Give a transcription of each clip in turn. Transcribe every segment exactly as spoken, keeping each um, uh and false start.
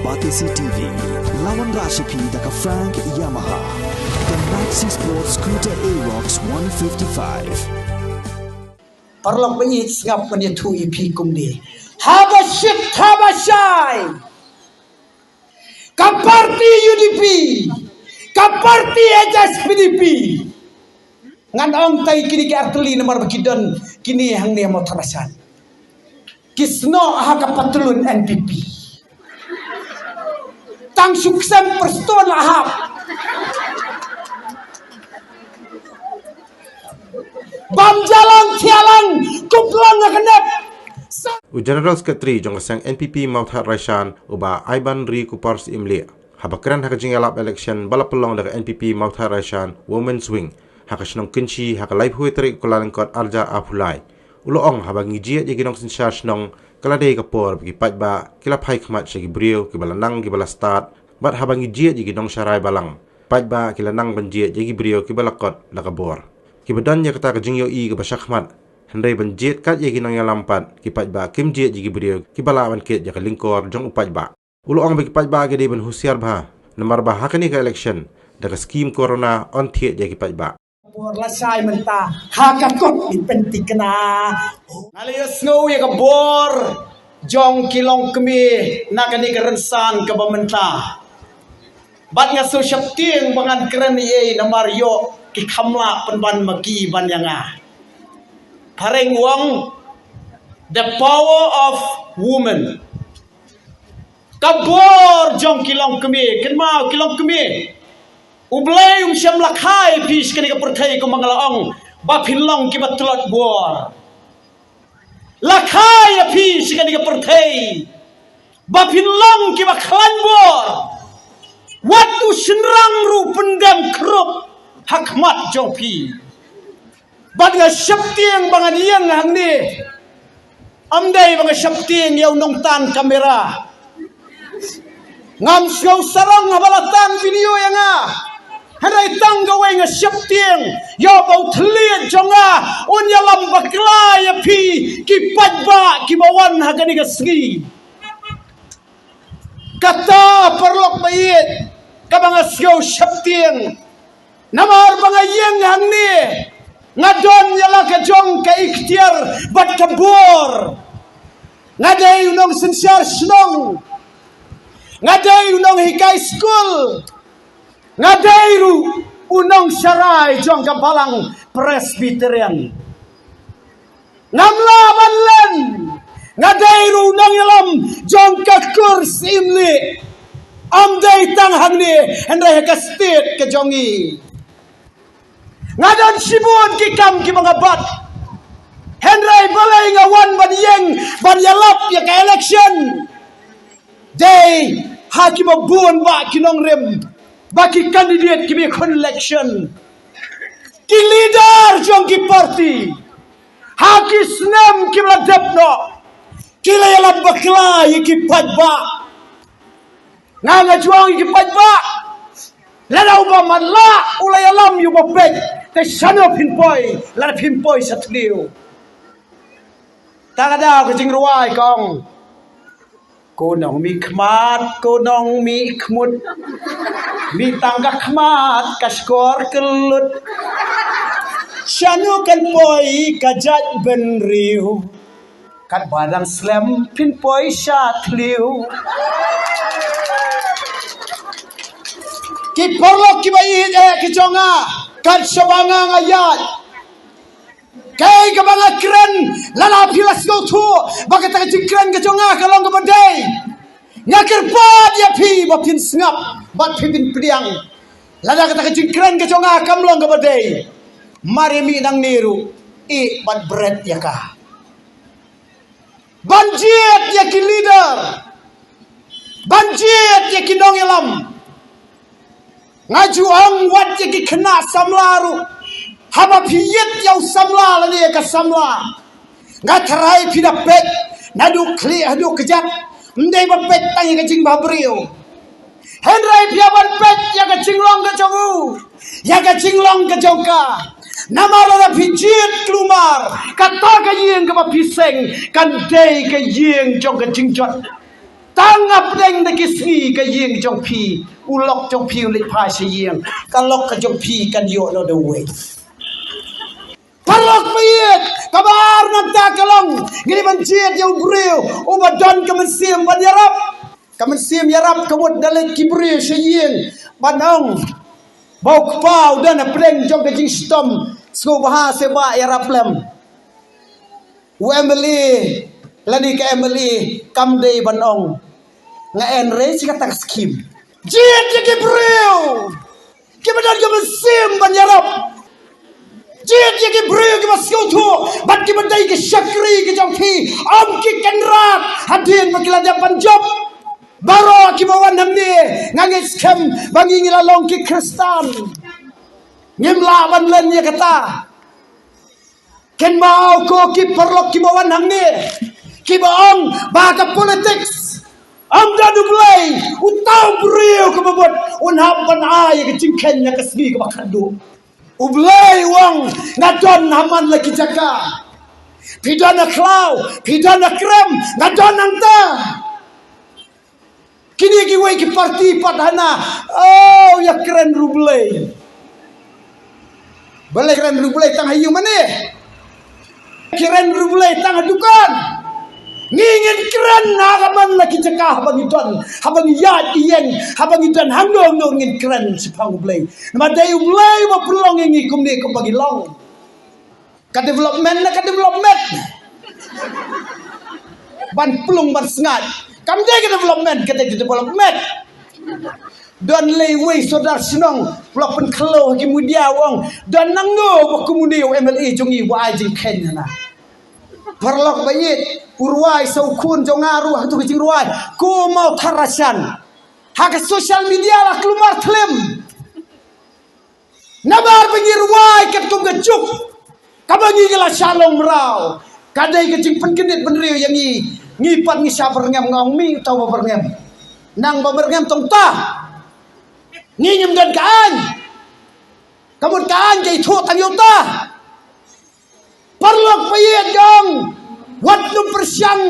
Batesi T V, lawan Rashipi da ka Frank Yamaha. The Maxi Sports Scooter Aerox one fifty-five. Paralok ba ïeit, sngap ban ïathuh ïa phi kumne. Haba shit haba shai, ka parti U D P, ka parti H S P D P. Ngan ong tai kine ki artylli namar ba ki don kine hangne Mawthadraishan. Ki snoh ha ka patlun N P P. Tang shu ksem pyrstun la hap. Bam jalang thialang, kup lang ha ka nep. U General Secretary jong ka seng N P P Mawthadraishan, u Bah Aibanri Kupar Syiemlieh, haba kren ha ka jingïalap election ba la pynlong da ka N P P Mawthadraishan Women's Wing ha ka shnong Kynshi ha ka laiphew tarik u Kyllalyngkot arhajar arphew lai, u la ong haba ngi jied ïa ki nongsynshar shnong, ka la dei ka por ba ki paidbah ki la phai khmat sha ki briew kiba la nang kiba la stad, bad haba ngi jied ïa ki nongsharai balang, paidbah ki la nang ban jied ïa ki briew kiba la kot da ka bor. Kiba don ïa kata ka jingïohi kaba shakhmat, hynrei ban jied kat ïa ki nongïalam pat, ki paidbah kim jied ïa ki briew kiba lah ban kit ïa ka lyngkor jong u paidbah. U la ong ba ki paidbah ki dei ban husiar bha, namar ba ha kane ka election, da ka skim corona yn thied ïa ki paidbah. Bor la shai mynta ha ka kot, min pynthikna. Nga la ïohsngew ïa ka bor jong ki longkmie na kane ka rynsan kaba mynta. Bad nga shu sheptieng ba ngan kren ei ei namar ïoh ki kham lah pynban ma ki ban ïa nga. Phareng u ong, the power of women. Ka bor jong ki longkmie, kynmaw ki longkmie. U Blei um shym la kha ïa phi sha kane ka pyrthei kumba nga la ong ba phin long kiba tlot bor. La kha ïa phi sha kane ka pyrthei ba phin long kiba khlaiñ bor. Wat u shynrang ruh pyndem khrup ha khmat jong phi. Bad nga sheptieng ba ngan ïeng hangne. Ym dei ba nga sheptieng ïa u nongtan kamera. Ngam sngew sarong haba la tan video ïa nga. Hynrei tang kawei nga sheptieng ïa uba u thylliej jong nga un ïalam bakla ïa phi ki paidbah kiba wan ha kane ka sngi. Kata paralok ba ïeit, kaba nga sngew sheptieng. Namar ba nga ïeng hangne, nga don ïa la ka jong ka iktiar bad ka bor. Nga dei u nongsynshar shnong. Nga dei u nonghikai skul. Nga dei ruh u nongsharai jong ka balang Presbyterian. Ngam lah ban len. Nga dei ruh u nongïalam jong ka kur Syiemlieh. Ym dei tang hangne, hynrei ha ka state ka jong ngi. Nga don shibun ki kam kiba nga bat. Hynrei balei nga wan ban ïeng ban ïalap ïa ka election. Dei ha kiba bun ba ki nongrim, ba ki candidate kiba ïakhun election, ki leader jong ki party, ha ki snem kiba la dep noh, ki la ïalam bakla ïa ki paidbah. Nga nga ju ong ïa ki paidbah, lada uba matlah u la ïalam ïa uba peit, te shano phin poi, lada phin poi sha thliew. Tang ka daw ka jingrwai ka ong. Ko nongmihkhmat, ko nongmihkhmut. Mih tang ka khmat, ka shkor ka lut. Shano kan poi ka jaitbynriew. Katba dang slem phin poi sha thliew. Ki paralok kiba ïeit eh ki jong nga, kat shaba nga nga ïaid. Kaei kaba nga kren, lada phi la sngewthuh ba kata ka jingkren ka jong nga ka long kaba dei, nga kyrpad ïa phi ba phin sngap bad phi pynpdiang. Lada kata ka jingkren ka jong nga kam long kaba dei, mar ïa mih nangne ruh, ïeh bad bret ïa ka. Ban jied ïa ki leader, ban jied ïa ki nongïalam. Nga ju ong wat ïa ki khynnah samla ruh, haba phi ïeit ïa u samla lane ïa ka samla, nga tharai phi da peit naduh khlieh haduh kjat. Ym dei ba peit tang ïa ka jingbhabriew, hynrei phi ïa ban peit ïa ka jinglong ka jong u, ïa ka jinglong ka jong ka. Namar lada phi jied kulmar, kata ka ïing kaba phi seng kan dei ka ïing jong ka jingjot. Tang hapdeng da ki sngi ka ïing jong phi, u lok jong phi u leit phai sha ïing, ka lok ka jong phi kan ïoh noh da uwei. Paralok baieit, kaba ar nangta ka long, ngi dei ban jied ïa u briew uba don ka mynsiem ban ïarap. Ka mynsiem ïarap ka mut da leit ki briew sha ïing ban ong, ba u kpa u don hapdeng jong ka jingshitom, sngewbha seh ba ïarap lem. U MLA lane ka MLA kam dei ban ong, nga en re shi kata ka skim. Jied ïa ki briew kiba don ka mynsiem ban ïarap. Jied ïa ki briew kiba sngewthuh bad kiba dei ki shakri ki jong phi, ym ki kynrad hadien ba ki la dep ban jop. Baroh kiba wan hangne, nga ngeit skhem ba ngi ngi la long ki Khristan. Ngim lah ban len ïa kata. Kynmaw ko ki paralok kiba wan hangne, kiba ong ba ka politics ym don U Blei, uta u briew kaba bud un hap ban ai ïa ka jingkheiñ ha ka sngi kaba khatduh. U Blei u ong, nga don ha man la ki jaka. Phi don ha khlaw, phi don ha krem, nga don hangta. Kine kiwei ki parti pat hana, oh, ïakren ruh U Blei. Balei kren ruh U Blei tang ha ïing mane? Kren ruh U Blei tang ha dukan. Ngi ngin kren ha ka man la ki jaka haba ngi don, haba ngi ïaid ïeng, haba ngi don hangno hangno ngin kren shaphang U Blei. Namar dei U Blei uba pynlong ïa ngi kumne kumba ngi long. Ka development na ka development. Ban plung ban sngaid. Kam dei ka development, ka dei ka development. Don lei wei sordar shnong, u la pynkhloh ha ki media u ong, don nangno ba kum une u MLA jong ngi uba ai jingkheiñ hana. Paralok baieit, u rwai sa u khun jong nga ruh ha katu ka jingrwai. Ko Mawthadraishan. Ha ka social media la kulmar thlem. Namar ba ngi rwai katkum ka juk kaba ngi la shah long mraw. Ka dei ka jingpynkyndit bynriew ïa ngi. Ngi pat ngi shah byrngem, nga ong, mih uta uba byrngem. Nang ba byrngem tang uta. Ngi ngim don ka aiñ. Ka mut ka aiñ ka ithuh tang ïa uta. Paralok baieit, jong wat nym pyrshang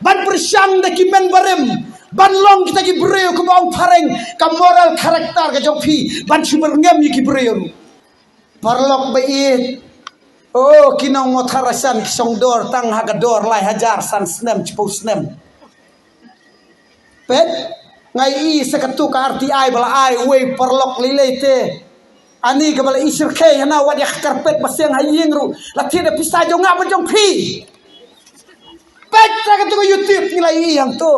ban pyrshang da ki mynbarim ban long kita ki briew, kumba ong phareng, ka moral character ka jong phi ban shu byrngem ïa ki briew. Paralok baieit, oh, ki nong Mawthadraishan ki shong dor tang ha ka dor lai hajar san snem, shiphew snem. Peit, nga ïohi sa katu ka RTI ba la ai uwei u paralok lei lei te. Ani kaba la i shyrkhei hana, wat ïa ka carpet ba seng ha ïing ruh la thied da pisa jong nga bad jong phi. Peit sa katu ka YouTube ngi la ïohi hangto.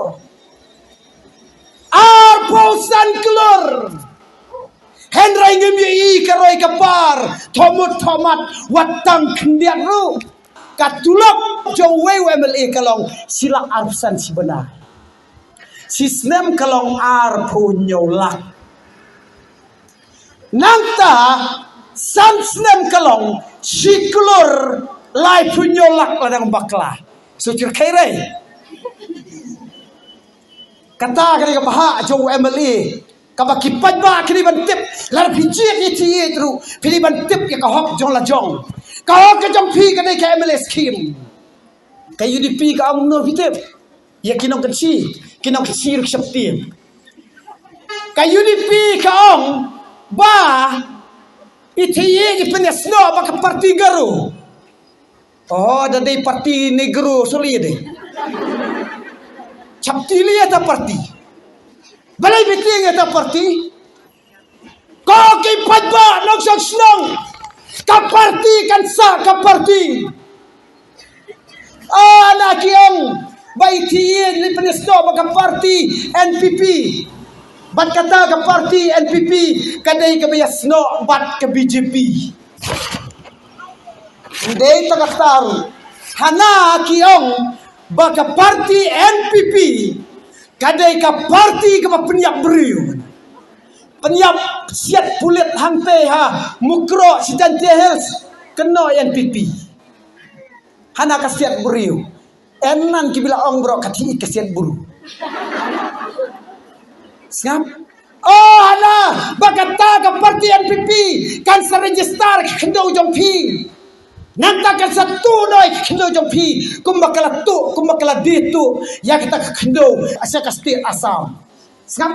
Arphew san klur. Hynrei ngim ïohi ka roi ka par, thoh mut thoh mat, wat tang khyndiat ruh. Ka tulop jong uwei u MLA ka long shi lak arphew san shi bnai. Shi snem ka long arphew hynñiew lak. Nangta san snem ka long shi klur laiphew hynñiew lak, la dang bakla. Shu shyrkhei re. Kata ka dei ka bhah jong u MLA. Kaba ki paidbah ki dei ban tip, lada phi jied ïa ki ïeit ruh, phi dei ban tip ïa ka hok jong la jong. Ka hok ka jong phi ka dei ka MLA scheme. Ka UDP ka ong kumno phi tip? Ïa ki nongkynshi, ki nongkynshi ruh ki sheptieng. Ka UDP ka ong ba i te ïeit i pynïasnoh bad ka party Garo. Oh, da dei party Negro suli dei. Chapti li ata party. Balei meeting ata party? Ko ki paidbah nongshong shnong. Ka party kan sah ka party. Ana ki ong ba i te ïeit i pynïasnoh bad ka party NPP. Bad kata ka party NPP ka dei kaba ïasnoh bad ka BJP. Dei ta kata ruh. Hana ki ong ba ka party NPP ka dei ka party kaba pynïap briew. Pynïap siat pulit hangtei ha Mukroh, Jaintia Hills, kynnoh NPP. Hana ka siat briew. Em nan ki ba la ong baroh ka thied ka siat briew. Sngap. Oh, hana ba kata ka party NPP kan sa register ka khyndew jong phi. Nangta kan sa tuh noh ïa ka khyndew jong phi kumba ka la tuh, kumba ka la dei tuh ïa kata ka khyndew sha ka state Assam. Sngap.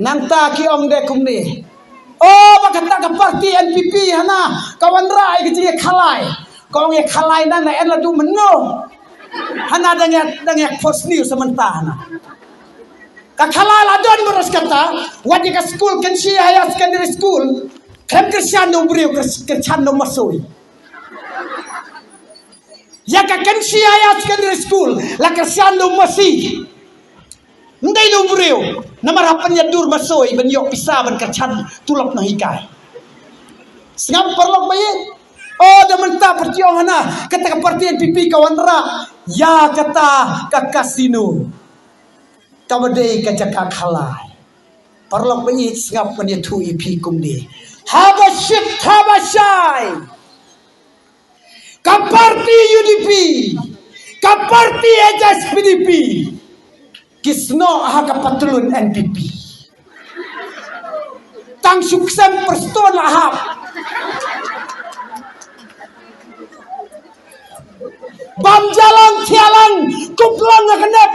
Nangta ki ong de kumne, o, ba kata ka party N P P hana ka wanrah ïa ka jingïakhalai. Ka ong ïakhalai na, na en la duh mynno. Hana dang ïa, dang ïa post news sa mynta hana. Ka khalai la don baroh kata, wat ïa ka skul Kynshi Higher Secondary School, khlem kyrshan da u briew, kyr-, kyrshan da u masi. Ïa ka Kynshi Higher Secondary School la kyrshan da u masi. Ym dei da u briew, namar ha pynïaid dur masi ban ïoh pisa ban kyrshan tulop nonghikai. Sngap paralok ba ïeit. O, da mynta pyrshang hana kata ka party N P P ka wanrah ïa kata ka casino. Kaba dei ka jaka khalai. Paralok ba ïeit, sngap ngan ïathuh ïa phi kumne. Haba shit haba shai, ka party U D P, ka party H S P D P ki snoh ha ka patlun N P P. Tang shu ksem pyrstun la hap. Bam jalang thialang, kuplang ha ka nep.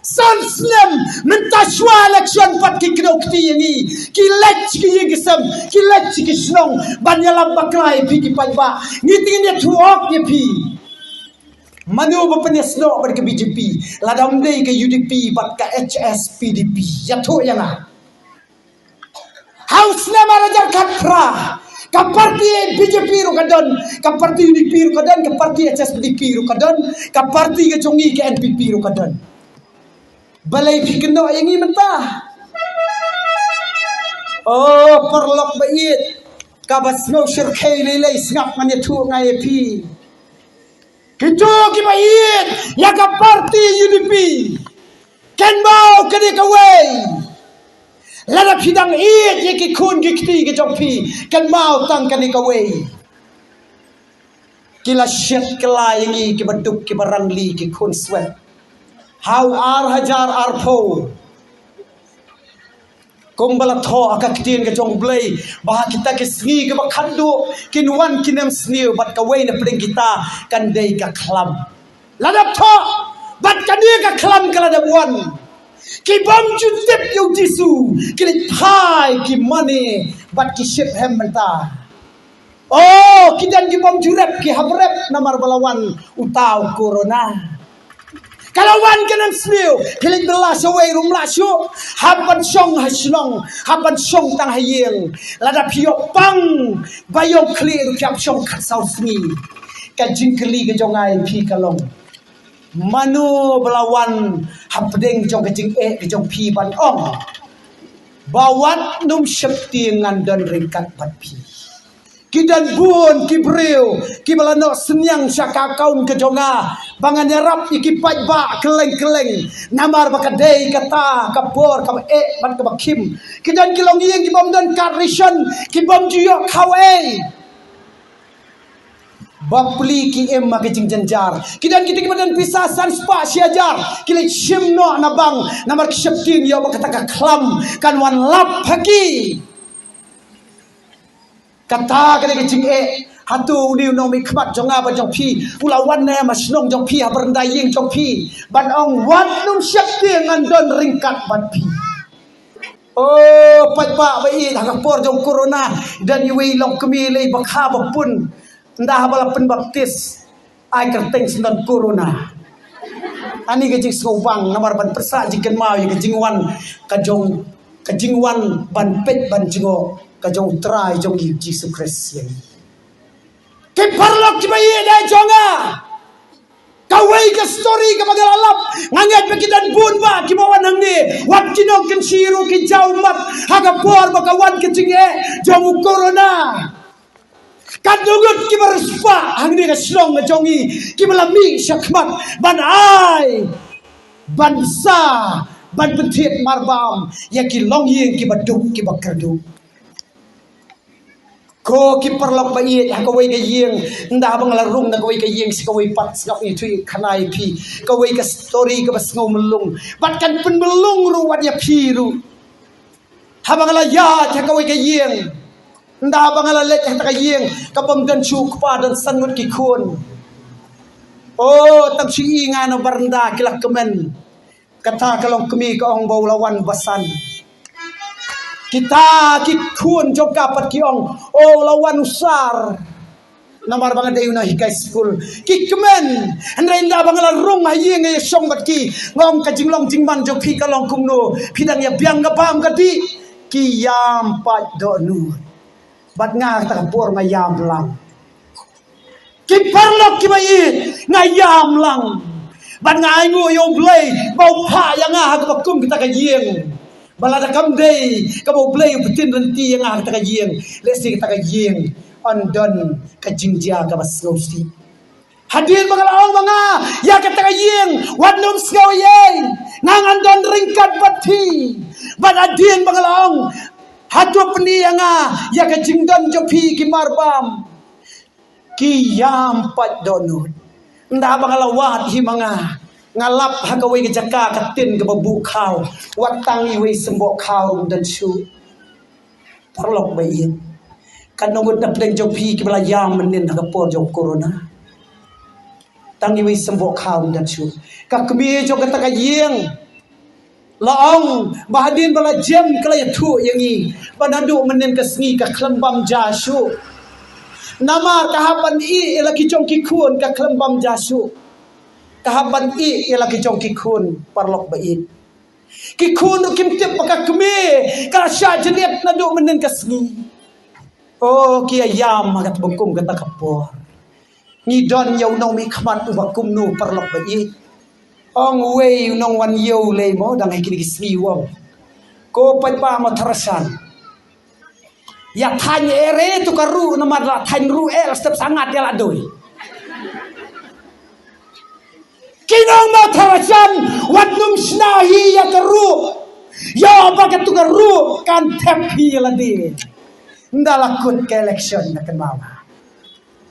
San snem mynta shuwa election pat ki kdew kti ïa ngi. Ki leit ki ïing ki sem, ki leit ki shnong ban ïalam bakla ïa phi ki paidbah. Ngi te ngin ïathuh ïa phi. Mano ba pynïasnoh bad ka B J P? Lada ym dei ka U D P bad ka H S P D P. Ïathuh ïa nga. Ha u snem ar hajar khatphra, ka party B J P ruh ka don, ka party U D P ruh ka don, ka party H S P D P ruh ka don, ka party ka jong ngi ka N P P ruh ka don. Balei phi kynnoh ïa ngi mynta? O paralok ba ïeit, kaba sngew shyrkhei lei lei, sngap ngan ïathuh nga ïa phi. Kito kiba ïeit ïa ka party U D P, kynmaw kane kawei. Lada phi dang ïeit ïa ki khun ki kti ki jong phi, kynmaw tang kane kawei. Ki la shet kylla ïa ngi kiba duk kiba rangli, ki khun swet. Ha u ar hajar arphew, kumba la thoh ha ka ktien ka jong U Blei ba ha kita ki sngi kiba khatduh kin wan ki nemsniew, bad kawei na pdeng kita kan dei ka khlam. La dep thoh, bad kane ka khlam ka la dep wan. Ki bym ju tip ïa u Jisu ki leit phai ki mane bad ki shiphem mynta. O, ki don ki bym ju rep, ki hap rep namar ba la wan uta u corona. Ka la wan ka nemsniew, phi leit bylla shawei ruh ym lah shuh. Hap ban shong ha shnong, hap ban shong tang ha ïing. Lada phi ïoh pang ba ïong khlieh ruh phi hap shong khatsaw sngi. Ka jingkylli ka jong nga ïa phi ka long, mano ba la wan hapdeng jong ka jingeh ka jong phi ban ong ba wat nym sheptieng, ngan don ryngkat bad phi? Ki don bun ki briew kiba la noh synñiang sha ka account ka jong nga ba ngan ïarap ïa ki paidbah kylleng kylleng, namar ba ka dei kata ka por kaba eh bad kaba khim. Ki don ki longïing ki bym don card ration, ki bym ju ïoh kawei. Bapli ki im ha ka jingjynjar. Ki don kita kiba don pisa san spah shi hajar, ki leit shim noh na bank namar ki sheptieng ïa ba kata ka khlam kan wan lap ha ki. Kata ka dei ka jingeh. Hato une u nongmihkhmat jong nga bad jong phi u la wan ne em ha shnong jong phi, ha baranda ïing jong phi, ban ong wat nym sheptieng, ngan don ryngkat bad phi? O paidbah ba ïeit, ha ka por jong corona don iwei i longkmie lei ba kha ba pun, ynda haba la pynbaptis ai kyrteng syndon corona. Ani ka jingsngewbang namar ban pyrshah jingkynmaw ïa ka jingwan ka jong, ka jingwan ban peit ban jngoh ka jong U Trai jong ngi Jisu Khrist ïa ngi. Ki paralok kiba ïeit jong nga, kawei ka story kaba nga la lap, nga ngeit ba ki don bun bah kiba wan hangne, wat ki nongkynshi ruh ki jaw mat ha ka por ba ka wan ka jingeh jong u corona. Ka dang ngut kiba riewspah hangne ka shnong ka jong ngi kiba la mih shakhmat ban ai, ban sa, ban pynthied marbam ïa ki longïing kiba duk kiba kyrduh. Ko ki paralok ba ïeit, ha kawei ka ïing, ynda haba nga la rung na kawei ka ïing sha kawei pat, sngap ngi thui khana ïa phi, kawei ka story kaba sngew myllung bad kan pynmyllung ruh wat ïa phi ruh. Haba nga la ïaid ha kawei ka ïing, Ynda ba nga la leit ha kata ka ïing, ka bym don shuh u kpa, don san ngut ki khun. O, tang shu i nga na baranda ki la kmen. Kata ka long kmie ka ong ba u la wan basan. Kita ki khun jong ka pat ki ong, o, u la wan u sar. Namar ba nga dei u nonghikai skul. Ki kmen. Hynrei ynda ba nga la rung ha ïing, nga ïa shong bad ki, nga ong, ka jinglong jingman jong phi ka long kumno? Phi dang ïa biang ka bam ka dih. Ki ïam pat dohnud. Bad nga kata ka por nga ïam lang. Ki paralok kiba ïeit, nga ïam lang. Bad nga ainguh ïa U Blei ba u phah ïa nga ha kaba kum kata ka ïing. Ba lada kam dei kaba U Blei u btin lynti ïa nga ha kata ka ïing, lehse kata ka ïing yn don ka jingjia kaba sngewsih. Hadien ba nga la ong ma nga, ïa kata ka ïing wat nym sngew ei ei, nga ngan don ryngkat bad phi. Bad hadien ba nga la ong, hato pyni ïa nga ïa ka jingdon jong phi, ki marbam. Ki ïam pat dohnud. Ynda ba nga la wad hi ma nga, nga lap ha kawei ka jaka, ka tin kaba buh khaw. Wat tang iwei symboh khaw ruh ym don shuh. Paralok ba ïeit, katno ngut na pdeng jong phi kiba la ïam mynnin ha ka por jong corona? Tang iwei symboh khaw ym don shuh. Ka kmie jong kata ka ïing la ong ba hadien ba la jem ka la ïathuh ïa ngi ba naduh mynnin ka sngi ka khlem bam ja shuh. Namar ka hap ban ïeh ïa la ki jong ki khun, ka khlem bam ja shuh. Ka hap ban ïeh ïa la ki jong ki khun, paralok ba ïeit. Ki khun ruh kim tip ba ka kmie ka la shah jylliew naduh mynnin ka sngi. O, ki ïa ïam ha kata ba kum kata ka por. Ngi don ïa u nongmihkhmat uba kumno, paralok ba ïeit? Ong uwei u nongwan ïew lei mo, dang ha kine ki sngi, u ong, ko paidbah mo, tharshan, ïa thaiñ ere tu ka ruh, namar la thaiñ ruh eh, la step sangat ïa la doi. Ki nong mo, tharshan, wat nym shna hi ïa ka ruh. Ïa ba katu ka ruh kan thep hi ïa lade. Ynda la kut ka election, da kynmaw.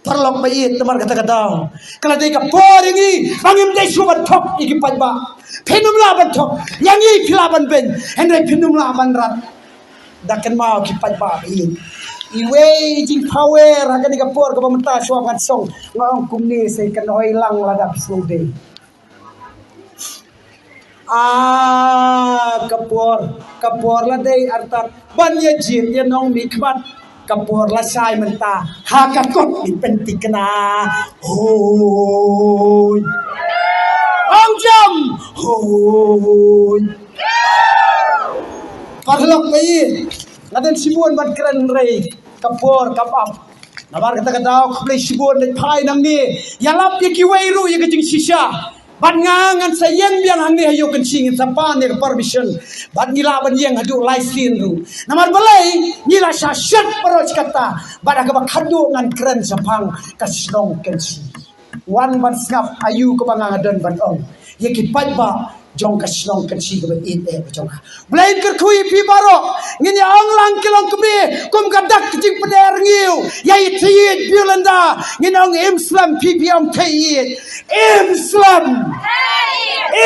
Paralok ba ïeit, namar kata ka daw ka la dei ka por ïa ngi ba ngim dei shuh ban thok ïa ki paidbah. Phin ym lah ban thok ïa ngi, phi lah ban beiñ, hynrei phin ym lah ban rat. Da kynmaw ki paidbah ba ïeit. Iwei jingphawer ha kane ka por kaba mynta shuwa ban song, nga ong kumne, sa kan hoi lang lada phi sngewdei. Ah, ka por, ka por la dei artat ban ïa jied ïa nongmihkhmat. Ka por la shai mynta, ha ka kot ngi pynthikna. Hoi. Ong jam. Hoi. Paralok ba ïeit, nga don shibun ban kren, hynrei ka por kam ap. Namar kata ka daw, khublei shibun, leit phai nangne, ïalap ïa kiwei ruh ïa ka jingshisha. Bad nga ngan sa ïeng biang hangne ha Ïew Kynshi, ngin sa pan ïa ka permission. Bad ngi lah ban ïeng haduh lai sien ruh. Namar balei, ngi la shah shet baroh shi katta. Bad ha kaba khadduh ngan kren shaphang ka shnong Kynshi. Wan ban sngap aïu kaba nga nga don ban ong ïa ki paidbah jong ka shnong Kynshi kaba ïeit eh jong nga. Blei kyrkhu ïa phi baroh. Ngin ïa ong lang ki longkmie kum ka dak ka jingpynriew ïa i Theiïeit Violenda. Ngin ong im slem, phi phi ong Theiïeit. Im slem.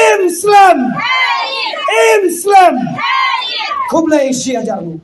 Im slem. Im slem. Khublei shihajar nguh.